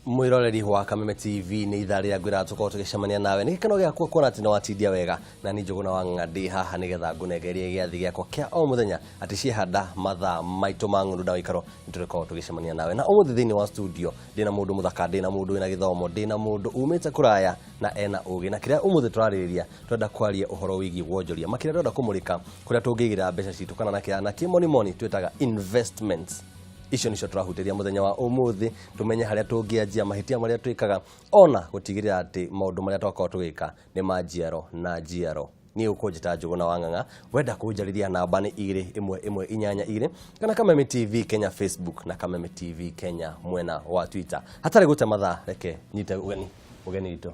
Mwiroreri wa Kameme TV, nĩ ithaa rĩrĩa ngwĩraga tũkorwo tũgĩcemania nawe. Nĩ gĩkeno gĩakwa kuona atĩ nĩ watindia wega na niĩ Njũgũna wa Ng'ang'a ndĩ haha nĩgetha ngũnengererie gĩathĩ gĩakwa kĩa o mũthenya atĩ ciehanda mathaa maitũ ma ng'ũndũ na ũikaro nĩ tũrĩkorwo tũgĩcemania nawe. Na ũmũthĩ thĩinĩ wa studio ndĩna mũndũ mũthaka, ndĩna mũndũ wĩna gĩthomo, ndĩna mũndũ umĩte kũraya na ena ũgĩ. Na kĩrĩa ũmũthĩ tũrarĩrĩria, twenda kwaria ũhoro wĩgiĩ wonjoria, makĩria twenda kũmũrĩka kũrĩa tũngĩigĩrĩra mbeca citũ kana na kĩmonimoni twĩtaga investments. Icio nicio tũrahutĩria mũthenya wa ũmũthĩ, tũmenye harĩa tũngĩanjia, mahĩtia marĩa twĩkaga, ona gũtigĩrĩra atĩ maũndũ marĩa twakorwo tũgĩka nĩ ma njiaro na njiaro. Niĩ ũkũnjĩta Njũgũna wa Ng'ang'a. Wenda kũnjarĩria, namba nĩ 21182 kana Kameme TV Kenya Facebook na Kameme TV Kenya mwena wa Twitter. Hatarĩ gũte mathaa, reke nyite ũgeni ũgeni witũ.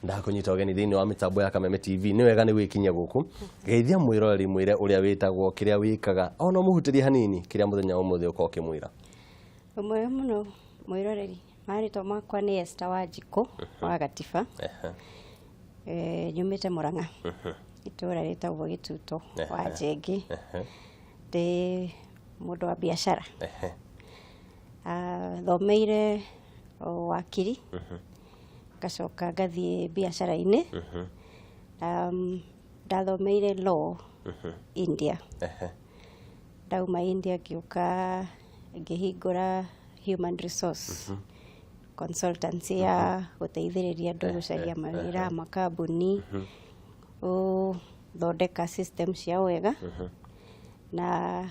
Ndakũnyita ũgeni thĩinĩ wa mĩtambo ya Kameme TV. Nĩ wega nĩ gwĩkinyia gũkũ. Geithia mwĩroreri, mwĩre ũrĩa wĩtagwo, kĩrĩa wĩkaga, ona ũmũhutĩrie hanini kĩrĩa mũthenya wa ũmũthĩ ũkorwo ũkĩmwĩra. Ũmwe mũno mwĩroreri, marĩtwa makwa nĩ Esther Wanjikũ wa Gatiba. Nyumĩte Murang'a, itũũra rĩtagwo Gĩtuto wa Njengĩ. Ndĩ mũndũ wa biacara. Ah, thomeire wakiri, ngacoka ngathiĩ biacara-inĩ. Ndathomeire law India. Ndauma India ngĩũka ngĩhingũra human resource consultancy ya gũteithĩrĩria andũ gũcaria mawĩra makambuni, gũthondeka system ciao wega na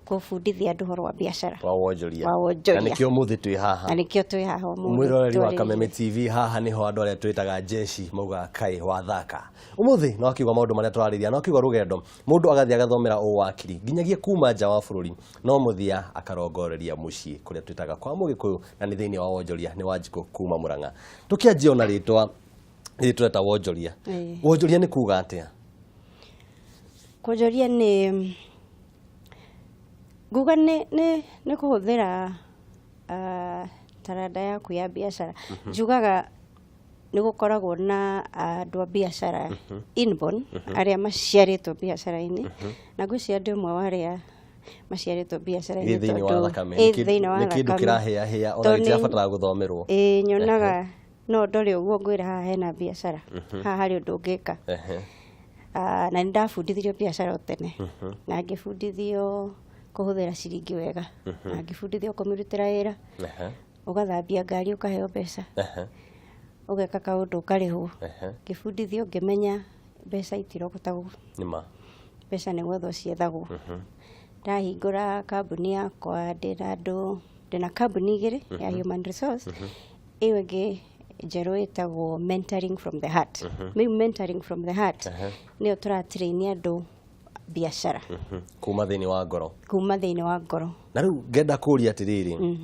kũbundithia andũ ũhoro wa biacara. Wa wonjoria. Wa wonjoria. Na nĩkĩo ũmũthĩ twĩ haha. Na nĩkĩo twĩ haha ũmũthĩ. Mwĩroreri wa twarĩrĩrie. Kameme TV, haha nĩho andũ arĩa twĩtaga jeshi maugaga kaĩ wathaka ũmũthĩ. No akiuga maũndũ marĩa tũrarĩria, no akiuga rũgendo mũndũ agathiĩ agathomera ũwakiri nginyagia kuma nja wa bũrũri, no mũthia akarongoreria mũciĩ kũrĩa twĩtaga kwa mũgĩkũyũ, na nĩ thĩinĩ wa wonjoria. Nĩ Wanjikũ kuma Mũrang'a. Tũkĩanjia ona rĩtwa rĩrĩ tũreta wonjoria. Wonjoria nĩ kuga atĩa? Kuonjoria nĩ nguga nĩ kũhũthĩra taranda yaku ya biacara. Njugaga nĩ gũkoragwo na andũ a biacara inborn, arĩa maciarĩtwo biacara-inĩ, na ngwĩciria ndĩ ũmwe wa arĩa maciarĩtwo biacara-inĩ. Ĩ thĩinĩ wa tondũ- thakame. Ĩ thĩinĩ wa Nĩ kĩndũ thakame. kĩrahĩahĩa ona Tondũ gĩtirabatara gũthomerwo. Ĩ, nyonaga no ndore ũguo ngwĩra haha hena biacara, haha harĩ ũndũ ũngĩka. Ah, na nĩ ndabundithirio biacara o tene, na ngĩbundithio kũhũthĩra ciringi wega, na ngĩbundithio kũmĩrutĩra wĩra. Ũgathambia ngari ũkaheo mbeca, ũgeka kaũndũ ũkarĩhwo. Ngĩbundithio, ngĩmenya mbeca itirogotagwo. Nĩ ma. Mbeca nĩ gwethwo ciethagwo. Ndahingũra kambuni yakwa, ndĩna andũ, ndĩna kambuni igĩrĩ ya human resource, ĩyo ĩngĩ njerũ ĩtagwo Mentoring from the Heart. Rĩu Mentoring from the Heart nĩyo tũratrain andũ biacara. Kuma thĩinĩ wa ngoro. Kuma thĩinĩ wa ngoro. Na rĩu ngenda kũria atĩrĩrĩ,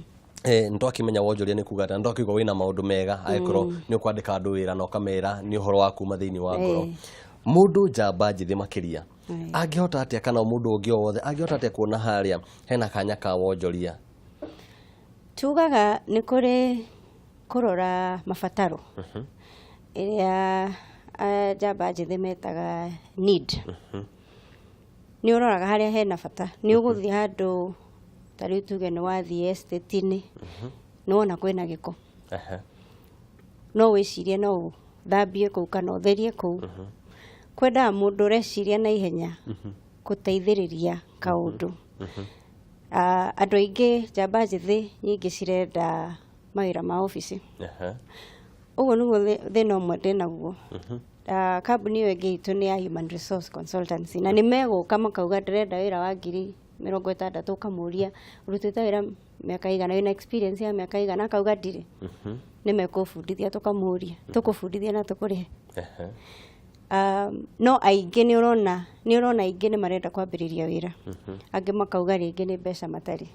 nĩ twakĩmenya wonjoria nĩ kuga atĩa, nĩ twakĩigua wĩna maũndũ mega angĩkorwo nĩ ũkwandĩka andũ wĩra na ũkamera nĩ ũhoro wa kuma thĩinĩ wa ngoro. Mũndũ njamba njĩthĩ makĩria angĩhota atĩa, kana mũndũ ũngĩ o wothe angĩhota atĩa kuona harĩa hena kanya ka wonjoria? Tugaga nĩ kũrĩ kũrora mabataro ĩrĩa njamba njĩthĩ metaga need. Nĩ ũroraga harĩa hena bata. Nĩ ũgũthiĩ handũ, ta rĩu tuge nĩ wathiĩ estate-inĩ, nĩ wona kwĩna gĩko, no wĩcirie no ũthambie kũu kana ũtherie kũu. Kwendaga mũndũ ũreciria na ihenya gũteithĩrĩria kaũndũ. Ah, andũ aingĩ njamba njĩthĩ nyingĩ cirenda mawĩra ma obici. Ũguo nĩguo thĩna ũmwe ndĩnaguo. Ah, kambuni ĩyo ĩngĩ itũ nĩ ya human resource consultancy, na nĩ megũka makauga ndĩrenda wĩra wa 60,000. Ũkamũria ũrutĩte wĩra mĩaka igana, wĩna experience ya mĩaka igana? Akauga ndirĩ. Nĩ mekũbundithia, tũkamũria tũkũbundithia na tũkũrĩhe. No aingĩ nĩ ũrona aingĩ nĩ marenda kwambĩrĩria wĩra, angĩ makauga rĩngĩ nĩ mbeca matarĩ.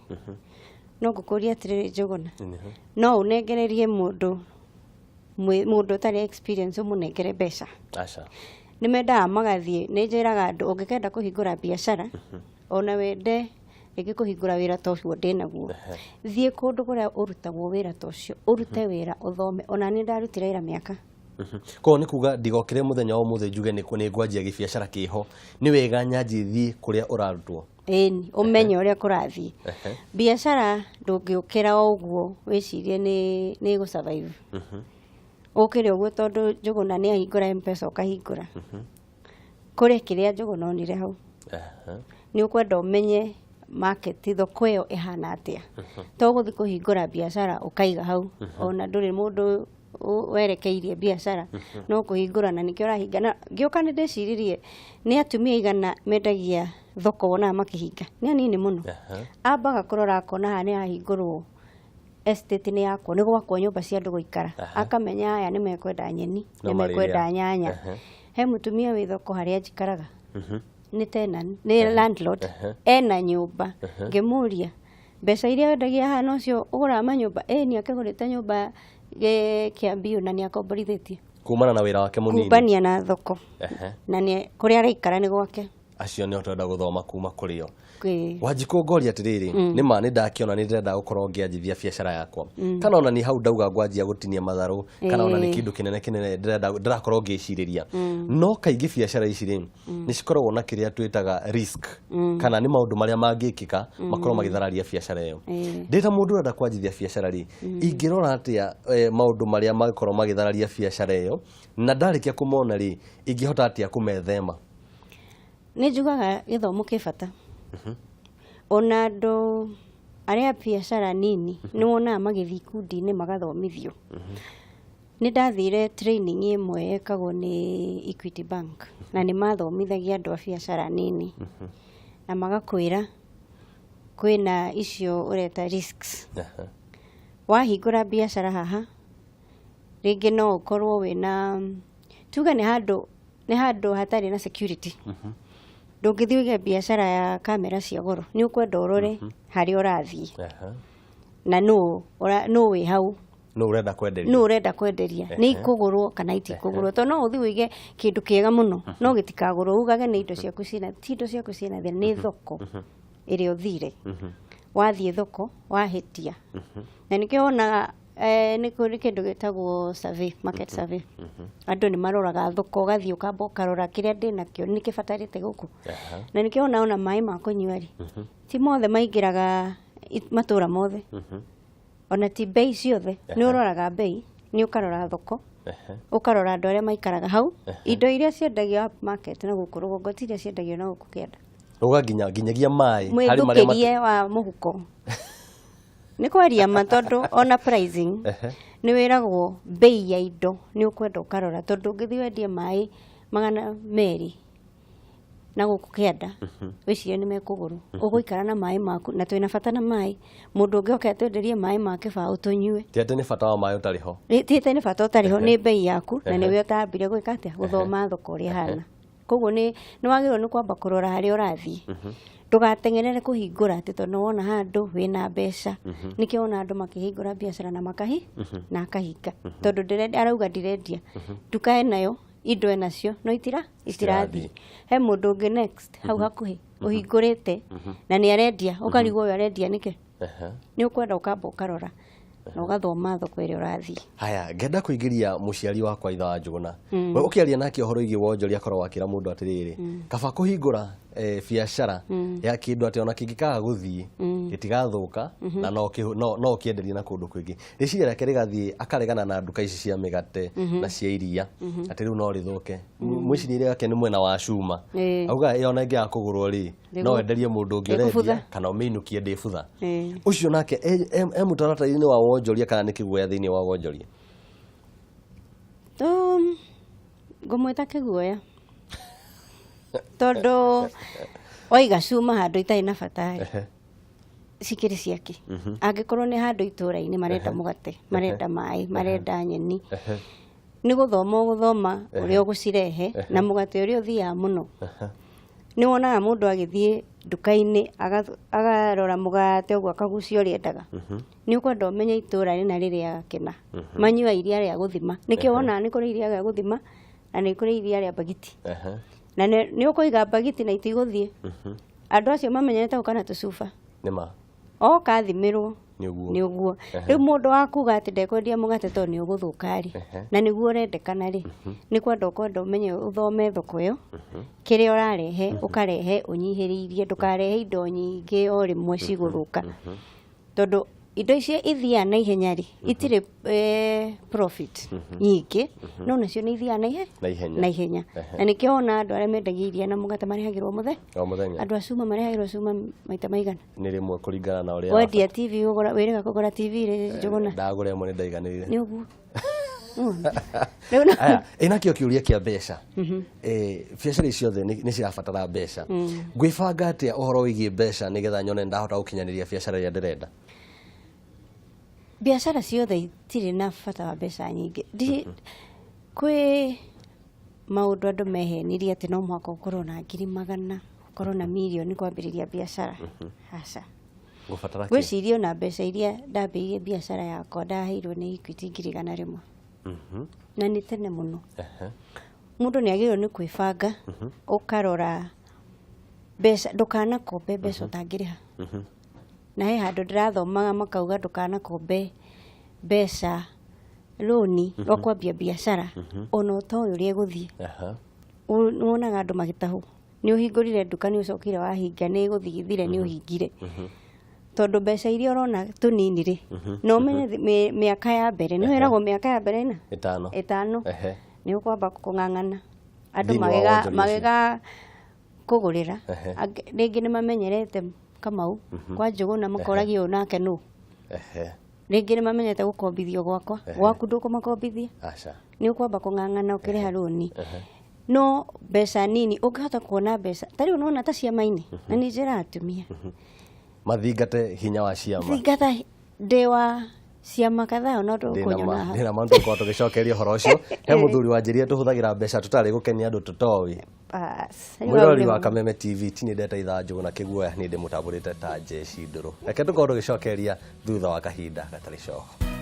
No ngũkũria atĩrĩrĩ Njũgũna, no ũnengererie mũndũ mũndũ ũtarĩ experience ũmũnengere mbeca? Aca. Nĩ mendaga magathiĩ. Nĩ njĩraga andũ ũngĩkenda kũhingũra biacara, ona wende rĩngĩ kũhingũra wĩra ta ũcio ndĩnaguo, thiĩ kũndũ kũrĩa ũrutagwo wĩra ta ũcio, ũrute wĩra, ũthome. Ona nĩ ndarutire wĩra mĩaka Koguo nĩ kuga ndigokĩre mũthenya wa ũmũthĩ njuge nĩ ngwanjia gĩbiacara kĩho, nĩ wega nyanjie thiĩ kũrĩa ũrarutwo. Ĩni, ũmenye ũrĩa kũrathiĩ. Biacara ndũngĩũkĩra o ũguo wĩcirie nĩ ĩgũ survive. Ũkĩre ũguo tondũ Njũgũna nĩ ahingũra M-Pesa ũkahingũra. Kũrĩ kĩrĩa Njũgũna onire hau. Nĩ ũkwenda ũmenye market, thoko ĩyo ĩhana atĩa. To gũthiĩ kũhingũra biacara ũkaiga hau, ona ndũrĩ mũndũ werekeirie biacara, no kũhingũra na nĩkĩo ũrahinga. Na ngĩũka nĩ ndĩciririe nĩ atumia aigana mendagia thoko wonaga makĩhinga, nĩ anini mũno. Ambaga kũrora akona haha nĩ hahingũrwo estate nĩ yakwo, nĩ gwakwo nyũmba cia andũ gũikara. Akamenya aya nĩ mekwenda nyeni, No nĩ mekwenda marĩrĩa. nyanya. He mũtumia wĩ thoko harĩa njikaraga, nĩ tenant, nĩ landlord, ena nyũmba. Ngĩmũria mbeca iria wendagia haha nocio ũgũraga manyũmba? Ĩĩ, nĩ akĩgũrĩte nyũmba Kĩambiũ na nĩ akomborithĩtie. Kumana na wĩra wake mũnini. Kumbania na thoko. Na nĩ kũrĩa araikara nĩ gwake. Acio nĩo twenda gũthoma kuma kũrĩ o. Wanjikũ, ngoria atĩrĩrĩ, nĩ ma nĩ ndakĩona nĩ ndĩrenda gũkorwo ngĩanjithia biacara yakwa, kana ona nĩ hau ndauga ngwanjia gũtinia matharũ, kana ona nĩ kĩndũ kĩnene kĩnene ndĩrenda ndĩrakorwo ngĩcirĩria, no kaingĩ biacara ici rĩ nĩ cikoragwo na kĩrĩa twĩtaga risk, kana nĩ maũndũ marĩa mangĩkĩka makorwo magĩthararia biacara ĩyo. Ndĩ ta mũndũ ũrenda kwanjithia biacara rĩ, ingĩrora atĩa maũndũ marĩa mangĩkorwo magĩthararia biacara ĩyo, na ndarĩkia kũmona rĩ, ingĩhota atĩa kũmethema? Nĩ njugaga gĩthomo kĩ bata. Ona andũ arĩa a biacara nini nĩ wonaga magĩthiĩ ikundi-inĩ magathomithio. Nĩ ndathire training ĩmwe yekagwo nĩ Equity Bank, na nĩ mathomithagia andũ a biacara nini na magakwĩra kwĩna icio ũreta risks. Wahingũra biacara haha, rĩngĩ no ũkorwo wĩna, tuge nĩ handũ hatarĩ na security. Ndũngĩthiĩ ũige biacara ya kamera cia goro, nĩ ũkwenda ũrore harĩa ũrathiĩ na nũ wĩ hau. Nũ ũrenda kwenderia. Nũ ũrenda kwenderia, nĩ ikũgũrwo kana itikũgũrwo, tondũ no ũthiĩ ũige kĩndũ kĩega mũno no gĩtikagũrwo, ugage nĩ indo ciaku ciĩna, ti indo ciaku ciĩna thĩna, nĩ thoko ĩrĩa ũthire. Wathiĩ thoko wahĩtia, na nĩkĩo wonaga nĩ kũrĩ kĩndũ gĩtagwo survey, market survey. Andũ nĩ maroraga thoko, ũgathiĩ ũkamba ũkarora kĩrĩa ndĩnakĩo nĩ kĩbatarĩte gũkũ. Na nĩkĩo wonaga ona maĩ ma kũnyua rĩ, ti mothe maingĩraga matũra mothe, ona ti bei ciothe. Nĩ ũroraga bei, nĩ ũkarora thoko, ũkarora andũ arĩa maikaraga hau, indo iria ciendagio up market na gũkũ rũgongo ti iria ciendagio na gũkũ kĩanda. Uga nginya nginyagia maĩ harĩ marĩa Mwĩthukĩrie wa mũhuko nĩ kwaria ma, tondũ ona pricing nĩ wĩragwo bei ya indo nĩ ũkwenda ũkarora, tondũ ũngĩthiĩ wendie maĩ 200 na gũkũ kĩanda wĩcirie nĩ mekũgũrwo, ũgũikara na maĩ maku, na twĩna bata na maĩ. Mũndũ ũngĩ oke atwenderie maĩ ma kĩbaũ tũnyue. Ti atĩ nĩ bata wa maĩ ũtarĩ ho. Ti atĩ nĩ bata ũtarĩ ho, nĩ bei yaku na nĩwe ũtambire gwĩka atĩa, gũthoma thoko ũrĩa ĩhana. Koguo nĩ wagĩrĩirwo nĩ kwamba kũrora harĩa ũrathiĩ, ndũgateng'erere kũhingũra atĩ tondũ nĩwona handũ wĩna mbeca. Nĩkĩo wona andũ makĩhingũra biacara na makahi na akahinga, tondũ ndĩrenda, arauga ndirendia nduka enayo, indo enacio, no itirathiĩ. He mũndũ ũngĩ next hau hakuhĩ ũhingũrĩte na nĩ arendia, ũkarigwo ũyũ arendia nĩkĩ. Nĩ ũkwenda ũkamba ũkarora na ũgathoma thoko ĩrĩa ũrathiĩ. Haya, ngenda kũingĩria mũciari wakwa, ithe wa Njũgũna. We ũkĩaria nake ũhoro wĩgiĩ wonjoria, akoragwo akĩra mũndũ atĩrĩrĩ, kaba kũhingũra biacara ya kĩndũ atĩ ona kĩngĩkaga gũthiĩ gĩtigathũka na no ũkĩenderie na kũndũ kwĩngĩ. Rĩciria rĩake rĩgathiĩ akaregana na nduka ici cia mĩgate na cia iria, atĩ rĩu no rĩthũke. Mwĩcirĩrie wake nĩ mwena wa cuma. Auga ĩyo ona ĩngĩaga kũgũrwo rĩ, no enderie mũndũ ũngĩ ũrendia Ĩkũbutha. kana ũmĩinũkie ndĩbutha. Ũcio nake e mũtaratara-inĩ wa wonjoria kana nĩ kĩguoya thĩinĩ wa wonjoria? Ngũmwĩta kĩguoya, tondũ waiga cuma handũ itarĩ na bata rĩ, cikĩrĩ ciake. Angĩkorwo nĩ handũ itũra-inĩ marenda mũgate, marenda maĩ, marenda nyeni, nĩ gũthoma ũgũthoma ũrĩa ũgũcirehe na mũgate ũrĩa ũthiaga mũno. Nĩ wonaga mũndũ agĩthiĩ nduka-inĩ agarora mũgate ũguo akagucia ũrĩa endaga. Nĩ ũkwenda ũmenye itũra rĩna rĩrĩaga kĩna, manyua iria rĩa gũthima. Nĩkĩo wonaga nĩ kũrĩ iria rĩa gũthima na nĩ kũrĩ iria rĩa mbagiti, na nĩ ũkũiga mbagiti na itigũthiĩ. Andũ acio mamenyerete gũka na tũcuba. Nĩ ma. Oka athimĩrwo. Nĩ ũguo. Nĩ ũguo. Rĩu mũndũ wa kuga atĩ ndekwendia mũgate tondũ nĩ ũgũthũka rĩ, na nĩguo ũrendekana rĩ, nĩ kwenda ũkwenda ũmenye ũthome thoko ĩyo, kĩrĩa ũrarehe ũkarehe ũnyihĩrĩirie, ndũkarehe indo nyingĩ o rĩmwe cigũthũka, tondũ indo icio ithiaga na ihenya rĩ, itirĩ profit nyingĩ, no nacio nĩ ithiaga na Na ihenya. Na ihenya. Na nĩkĩo wona andũ arĩa mendagia iria na mũgate marĩhagĩrwo mũthenya. O mũthenya. Andũ a cuma marĩhagĩrwo cuma maita maigana? Nĩ rĩmwe kũringana na ũrĩa. Wendia TV ũgũra, wĩrĩga kũgũra TV rĩ, Njũgũna? Ndagũra ĩmwe nĩ ndaiganĩire. Nĩ ũguo. Rĩu Aya, ĩ nakĩo kĩũria kĩa mbeca. Biacara ici ciothe nĩ cirabatara mbeca. Ngwĩbanga atĩa ũhoro wĩgiĩ mbeca nĩgetha nyone ndahota gũkinyanĩria biacara ĩrĩa ndĩrenda? Biacara ciothe itirĩ na bata wa mbeca nyingĩ. Kwĩ maũndũ andũ mehenirie atĩ no mũhaka ũkorwo na 100,000, ũkorwo na mirioni kwambĩrĩria biacara. Aca. Ngũbatara kĩ? Ngwĩciria ona mbeca iria ndambĩrĩirie biacara yakwa ndaheirwo nĩ Equity 100,000. Na nĩ tene mũno. Mũndũ nĩ agĩrĩirwo nĩ kwĩbanga, ũkarora mbeca, ndũkanakombe mbeca ũtangĩrĩha. Na he handũ ndĩrathomaga makauga ndũkanakombe mbeca rũni rwa kwambia biacara ona ũtoĩ ũrĩa ĩgũthiĩ. Nĩwonaga andũ magĩtahwo, nĩ ũhingũrire nduka, nĩ ũcokire wahinga, nĩ ĩgũthigithire, nĩ ũhingire, tondũ mbeca iria ũrona tũnini rĩ, na ũmenye mĩaka ya mbere nĩ wĩragwo mĩaka ya mbere ĩna 5. 5. Nĩ ũkwamba kũng'ang'ana andũ Thĩinĩ wa magĩga wonjoria ũcio. Magĩga kũgũrĩra. Rĩngĩ nĩ mamenyerete Kamau kwa Njũgũna, makoragia ũyũ nake nũ. Rĩngĩ nĩ mamenyete gũkombithio gwakwa, gwaku ndũkũmakombithia. Aca. Nĩ ũkwamba kũng'ang'ana ũkĩrĩha rũni, no mbeca nini ũngĩhota kuona mbeca ta rĩu nona ta ciama-inĩ, na nĩ njĩra atumia mathingate hinya wa ciama. Thingata, ndĩ wa ciama kadhaa no ndũkũnyona haha. Ndĩna ma tũkorwo tũgĩcokeria ũhoro ũcio. He mũthuri wanjĩrire tũhũthagĩra mbeca tũtarĩ gũkenia andũ tũtoĩ. Bas, rĩu hau Mwĩrori wa Kameme TV, tini ndeta ithaa Njũgũna kĩguoya, niĩ ndĩmũtambũrĩte ta Jeci Ndũrũ. Reke tũkorwo tũgĩcokeria thutha wa kahinda gatarĩ coho.